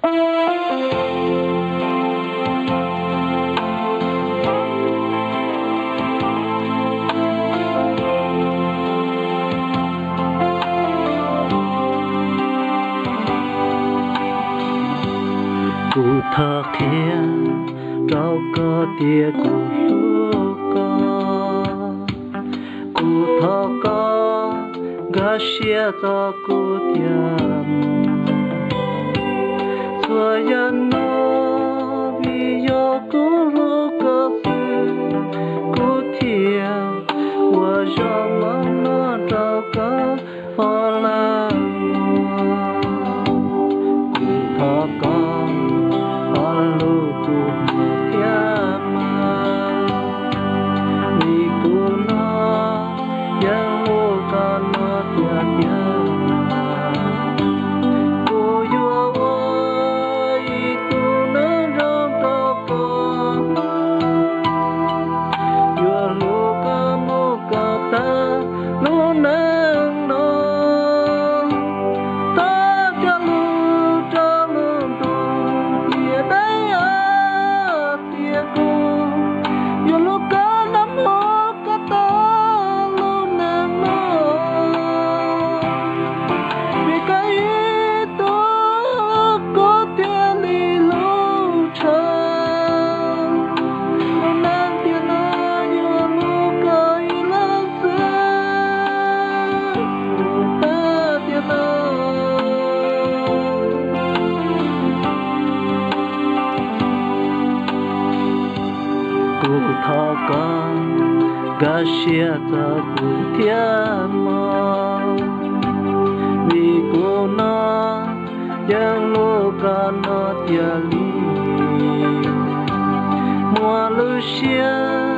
Kuv thov qhia rau koj tias kuv hlub koj. Kuv thov koj nkag siab txog kuv thiab. Txhua yam no vim yog kuv hlub koj xwb, kuv thiaj ua zaj no rau koj. Ua lawm, kuv thov koj hlub kuv thiab mas, vim kuv no yeej hlub koj no tiag tiag. Kuv yuav ua ib tug neeg zoo rau koj, yuav hlub koj mus kom tag lub neej no. Tag cog lus rau lub ntuj tias dab tias kuv yuav hlub koj nrog mus kom tag lub neej no. Vim koj ib tug kuv thiaj li hlub tshaj. Lub neej tiam no yuav hlub koj ib leeg xwb, kuv tag tiam no. Kuv thov koj nkag siab txog kuv thiab mog, vim kuv no yeej hlub koj no tiag li. Muaj lub siab